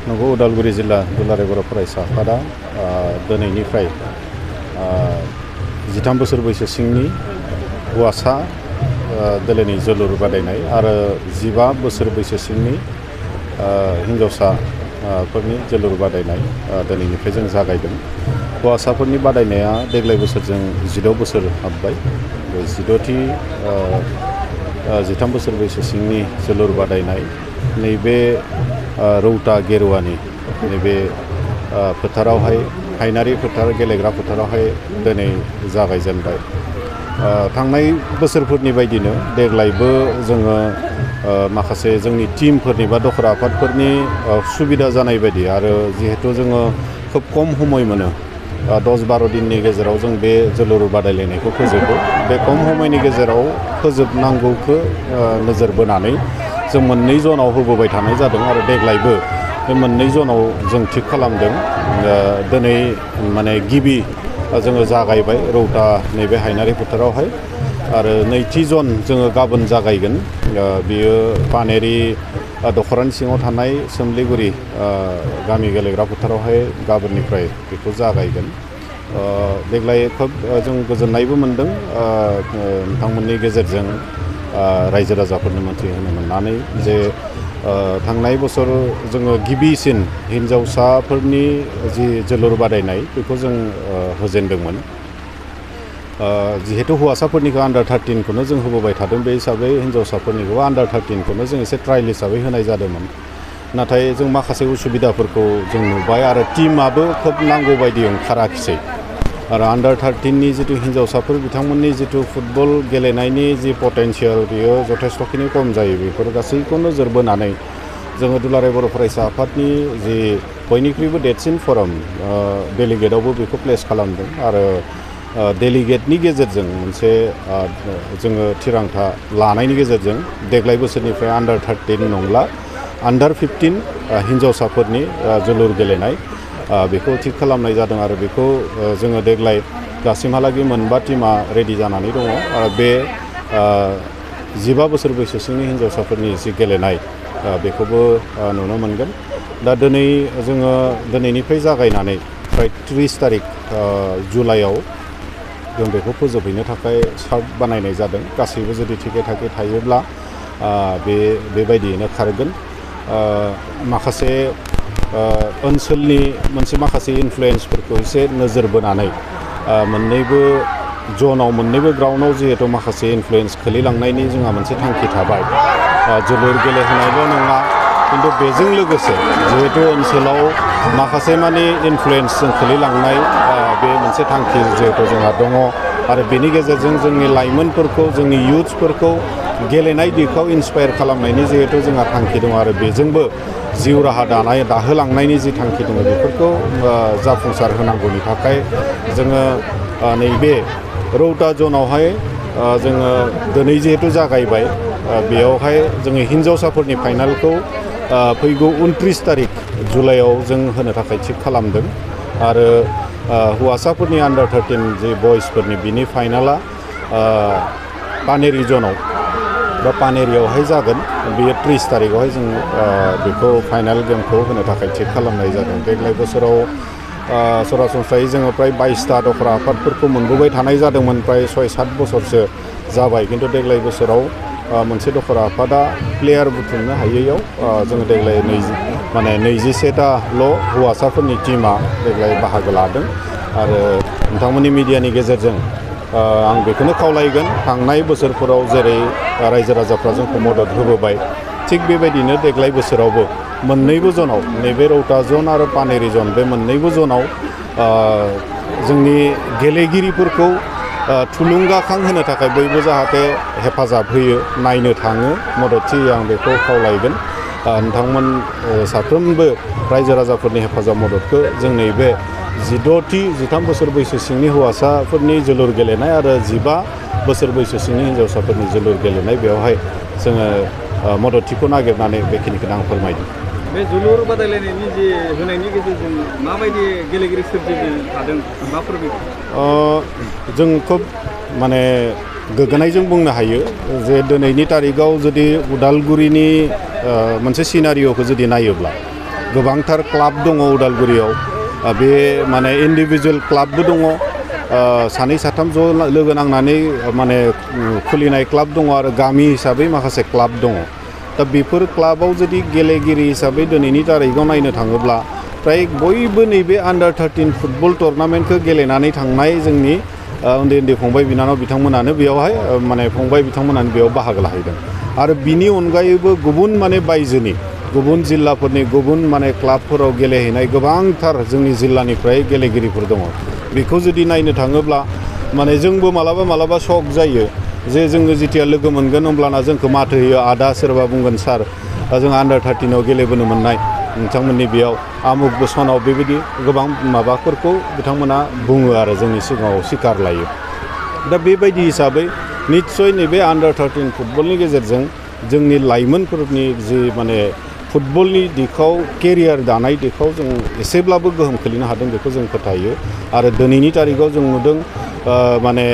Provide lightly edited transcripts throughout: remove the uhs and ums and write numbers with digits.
नंगौ उदालगुरि जिल्ला दुलाराय बर' फरायसा आफादा दिनैनिफ्राय 13 बोसोर बैसो सिंनि हौवासा दोलोनि जोलुर बादायनाय आरो 15 बोसोर बैसो सिंनि हिन्जावसाफोरनि जोलुर बादायनाय दिनैनिफ्राय जों जागायदों। हौवासाफोरनि बादायनाया देग्लाय बोसोरजों 16 बोसोर हाबबाय। बे 16थि 13 बोसोर बैसो सिंनि जोलुर बादायनाय नैबे रौता गेरुवानि नैबे फोथारावहाय हायनारि फोथार गेलेग्रा फोथारावहाय दिनै जागायजेनबाय। थांनाय बोसोरफोरनि बायदिनो देग्लायबो जोङो माखासे जोंनि टीमफोरनि बा दखरा आफादफोरनि सुबिदा जानाय बायदि आरो जिहेतु जोङो खोब खम समय मोनो 10-12 दिननि गेजेराव जों बे जोलुर बादायलायनायखौ फोजोबो। बे खम समयनि गेजेराव फोजोबनांगौखौ नोजोर बोनानै जों मोननै जनाव होबोबाय थानाय जादों आरो देग्लायबो बे मोननै जनाव जों थिग खालामदों। दिनै माने गिबि जोङो जागायबाय रौता नैबे हायनारि फोथारावहाय आरो नैथि जन जोङो गाबोन जागायगोन। बियो पानेरि दखरानि सिङाव थानाय सोमलिगुरि गामि गेलेग्रा फोथारावहाय गाबोननिफ्राय बेखौ जागायगोन। देग्लाय खोब जों गोजोननायबो मोनदों नोंथांमोननि गेजेरजों रायजो राजाफोरनो मोनथिहोनो मोननानै जे थांनाय बोसोर जोङो गिबिसिन हिन्जावसाफोरनि जि जोलुर बादायनाय बेखौ जों होजेनदोंमोन। जिहेतु हौवासाफोरनिखौ आन्डार 13खौनो जों होबोबाय थादों, बे हिसाबै हिन्जावसाफोरनिखौबो आन्डार 13खौनो जों एसे ट्रायल हिसाबै होनाय जादोंमोन। नाथाय जों माखासे उसुबिदाफोरखौ जों नुबाय आरो टीमाबो खोब नांगौ बायदि ओंखाराखिसै आरो आन्डार 13नि जिथु हिन्जावसाफोर बिथांमोननि जिथु फुटबल गेलेनायनि जि पटेन्सियेल बेयो जथेस्थखिनि खम जायो। बेफोर गासैखौ नोजोर बोनानै जोङो दुलाराय बर' फरायसा आफादनि जि बयनिख्रुइबो देरसिन फरम डेलिगेटआवबो बेखौ प्लेस खालामदों आरो डेलिगेटनि गेजेरजों मोनसे जोङो थिरांथा लानायनि गेजेरजों देग्लाय बोसोरनिफ्राय आन्डार 13 नंला आन्डार 15 हिन्जावसाफोरनि जोलुर गेलेनाय बेखौ थिग खालामनाय जादों आरो बेखौ जोङो देग्लाय दासिमहालागै मोनबा टीमा रेडि जानानै दङ आरो बे 15 बोसोर बैसो सिंनि हिन्जावसाफोरनि जि गेलेनाय बेखौबो नुनो मोनगोन। दा दिनै जोङो दिनैनिफ्राय जागायनानै फ्राय 30 तारिख जुलाइआव जों बेखौ फोजोबहैनो थाखाय सार्ट बानायनाय जादों। गासैबो जुदि थिके थाके थायोब्ला बेबायदियैनो खारगोन। माखासे ओनसोलनि मोनसे माखासे इनफ्लुयेन्सफोरखौ एसे नोजोर बोनानै मोननैबो जनाव मोननैबो ग्राउन्डआव जिहेतु माखासे इनफ्लुयेन्स खोलैलांनायनि जोंहा मोनसे थांखि थाबाय। जोलुर गेलेहोनायल' नङा खिन्थु बेजों लोगोसे जिहेतु ओनसोलाव माखासे मानि इनफ्लुयेन्सजों खोलैलांनाय बे मोनसे थांखि जिहेतु जोंहा दङ आरो बेनि गेजेरजों जोंनि लाइमोनफोरखौ जोंनि इयुथ्सफोरखौ गेलेनाय दिगाव इन्सपायार खालामनायनि जिहेतु जोंहा थांखि दङ आरो बेजोंबो जिउ राहा दाहोलांनायनि जि थांखि दङ बेफोरखौ जाफुंसार होनांगौनि थाखाय जोङो नैबे रौता जनावहाय जोङो दिनै जिहेतु जागायबाय बेयावहाय जोङो हिन्जावसाफोरनि फाइनालखौ फैगौ 29 तारिख जुलाइआव जों होनो थाखाय थिग खालामदों आरो हौवासाफोरनि आन्डार 13 जे बयसफोरनि बिनि फाइनाला पानेरि जनाव बा पानेरियावहाय जागोन। बेयो 30 तारिखआवहाय जों बेखौ फाइनाल गेमखौ होनो थाखाय थिग खालामनाय जादों। देग्लाय बोसोराव सरासनस्रायै जोङो फ्राय 22टा दखरा आफादफोरखौ मोनबोबाय थानाय जादोंमोन। फ्राय 6-7 बोसोरसो जाबाय खिन्थु देग्लाय बोसोराव मोनसे दखरा आफादा प्लेयार बुथुमनो हायैयाव जोङो देग्लाय 21टाल' हौवासाफोरनि टीमा देग्लाय बाहागो लादों आरो नोंथांमोननि मिडियानि गेजेरजों आं बेखौनो खावलायगोन थांनाय बोसोरफोराव जेरै रायजो राजाफ्रा जोंखौ मदद होबोबाय थिग बेबायदिनो देग्लाय बोसोरावबो मोननैबो जनाव नैबे रौता जन आरो पानेरि जन बे मोननैबो जनाव जोंनि गेलेगिरिफोरखौ थुलुंगाखां होनो थाखाय बयबो जाहाथे हेफाजाब होयो नायनो थाङो मददथि होयो आं बेखौ खावलायगोन। नोंथांमोन साफ्रोमबो रायजो राजाफोरनि हेफाजाब मददखौ जों नैबे 13 बोसोर बैसो सिंनि हौवासाफोरनि जोलुर गेलेनाय आरो 15 बोसोर बैसो सिंनि हिन्जावसाफोरनि जोलुर गेलेनाय बेवहाय जोङो मददथिखौ नागिरनानै बेखिनिखौनो आं फोरमायदों। बे जोलुर बादायलायनायनि जे होनायनि गेजेरजों माबायदि गेलेगिरि सोरजिनो हादों मा फोरमायदों? जों खोब माने गोग्गानायजों बुंनो हायो जे दिनैनि तारिखाव जुदि उदालगुरिनि मोनसे सिनारिय'खौ जुदि नायोब्ला गोबांथार क्लाब दङ उदालगुरियाव बे माने इन्डिभिजुवेल क्लाबबो दङ सानै साथाम ज' लोगो नांनानै माने खुलिनाय क्लाब दङ आरो गामि हिसाबै माखासे क्लाब दङ दा बेफोर क्लाबाव जुदि गेलेगिरि हिसाबै दिनैनि तारिखाव नायनो थाङोब्ला फ्राय बयबो नैबे आन्डार 13 फुटबल टुर्नामेन्टखौ गेलेनानै थांनाय जोंनि उन्दै उन्दै फंबाय बिनानाव बिथांमोनानो बेयावहाय माने फंबाय बिथांमोनानो बेयाव बाहागो लाहैदों आरो बिनि अनगायैबो गुबुन माने बायजोनि गुबुन जिल्लाफोरनि गुबुन माने क्लाबफोराव गेलेहैनाय गोबांथार जोंनि जिल्लानिफ्राय गेलेगिरिफोर दङ बेखौ जुदि नायनो थाङोब्ला माने जोंबो मालाबा शक जायो जे जोङो जेथिया लोगो मोनगोन होमब्लाना जोंखौ माथो होयो आदा सोरबा बुंगोन सार जों आन्डार 13 गेलेबोनो मोननाय नोंथांमोननि बेयाव आमुक बोसोनाव बेबायदि गोबां माबाफोरखौ बिथांमोना बुङो आरो जोंनि सिगाङाव सिकार लायो दा बेबायदि हिसाबै निस्सय नैबे आन्डार 13 फुटबलनि गेजेरजों जोंनि लाइमोनफोरनि जि माने फुटबलनि दिखाव केरियार दानाय दिखाव जों एसेब्लाबो गोहोम खोलैनो हादों बेखौ जों फोथायो आरो दिनैनि तारिखाव जों नुदों माने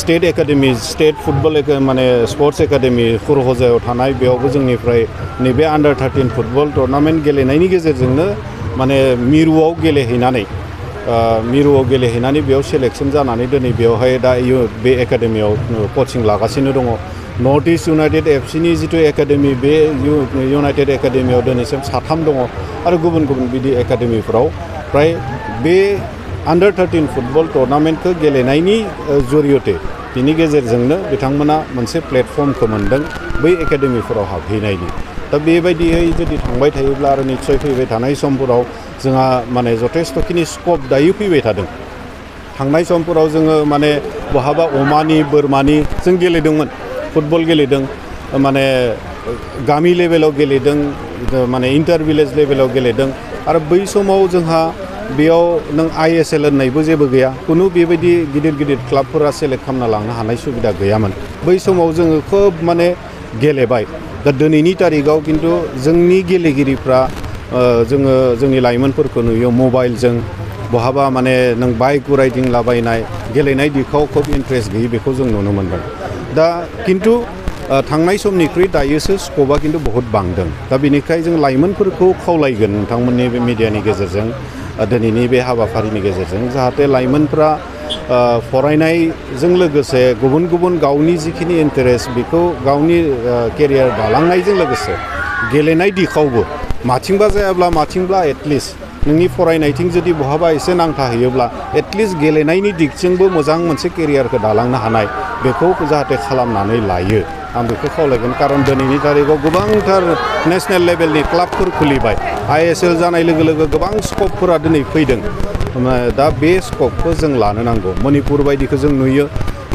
स्टेट एकाडेमि स्टेट फुटबल माने स्पर्ट्स एकाडेमि खर'हजायाव थानाय बेयावबो जोंनिफ्राय नैबे आन्डार 13 फुटबल टुर्नामेन्ट गेलेनायनि गेजेरजोंनो माने मिरुआव गेलेहैनानै बेयाव सेलेक्सन जानानै दिनै बेवहाय दा बे एकाडेमियाव कचिं लागासिनो दङ नर्थ इस्ट इउनाइटेड एफसिनि जिथु एकाडेमि बे इउनाइटेड एकाडेमियाव दिनैसिम 3 दङ आरो गुबुन गुबुन बिदि एकाडेमिफोराव फ्राय बे आन्डार 13 फुटबल टुर्नामेन्टखौ गेलेनायनि जरियते बिनि गेजेरजोंनो बिथांमोना मोनसे प्लेटफर्मखौ मोनदों बै एकाडेमिफोराव हाबहैनायनि दा बेबायदियै जुदि थांबाय थायोब्ला आरो निस्सय फैबाय थानाय समफोराव जोंहा माने जथेस्थ'खिनि स्कप दायो फैबाय थादों थांनाय समफोराव जोङो माने बहाबा अमानि बोरमानि जों गेलेदोंमोन फुटबल गेलेदों माने गामि लेभेलाव गेलेदों माने इन्टार भिलेज लेभेलाव गेलेदों आरो बै समाव जोंहा बेयाव नों ISL होननायबो जेबो गैया खुनु बेबायदि गिदिर क्लाबफोरा सेलेक्ट खालामना लांनो हानाय सुबिदा गैयामोन बै समाव जोङो खोब माने गेलेबाय दा दिनैनि तारिखाव खिन्थु जोंनि गेलेगिरिफ्रा जोङो जोंनि लाइमोनफोरखौ नुयो मबाइलजों बहाबा माने नों बाइक राइडिंलाबायनाय गेलेनाय दिखाव खोब इन्ट्रेस्ट गैयि बेखौ जों नुनो मोनदों दा खिन्थु थांनाय समनिख्रुइ दायोसो स्कपा खिन्थु बहुत बांदों दा बेनिखाय जों लाइमोनफोरखौ खावलायगोन नोंथांमोननि बे मिडियानि गेजेरजों दिनैनि बे हाबाफारिनि गेजेरजों जाहाथे लाइमोनफ्रा फरायनायजों लोगोसे गुबुन गावनि जिखिनि इन्टारेस्ट बेखौ गावनि केरियार दालांनायजों लोगोसे गेलेनाय दिखावबो माथिंबा जायाब्ला माथिंब्ला एटलिस्ट नोंनि फरायनायथिं जुदि बहाबा एसे नांथाहैयोब्ला एटलिस्ट गेलेनायनि दिगजोंबो मोजां मोनसे केरियारखौ दालांनो हानाय बेखौ जाहाथे खालामनानै लायो आं बेखौ खावलायगोन कारन दिनैनि तारिखाव गोबांथार नेशनेल लेभेलनि क्लाबफोर खुलिबाय ISL जानाय लोगो लोगो गोबां स्कपफोरा दिनै फैदों दा बे स्कपखौ जों लानो नांगौ मणिपुर बायदिखौ जों नुयो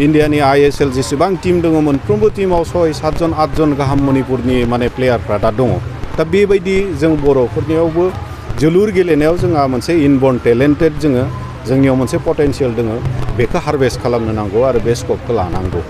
इन्डियानि ISL जेसेबां टीम दङ मोनफ्रोमबो टीमाव 6-7 जन 8 जन गाहाम मणिपुरनि माने प्लेयारफ्रा दा दङ दा बेबायदि जों बर'फोरनियावबो जोलुर गेलेनायाव जोंहा मोनसे इनबर्न टेलेन्टेड जोंनियाव मोनसे पटेन्सियेल दङ बेखौ हारभेस्ट खालामनो नांगौ आरो बे स्कपखौ लानांगौ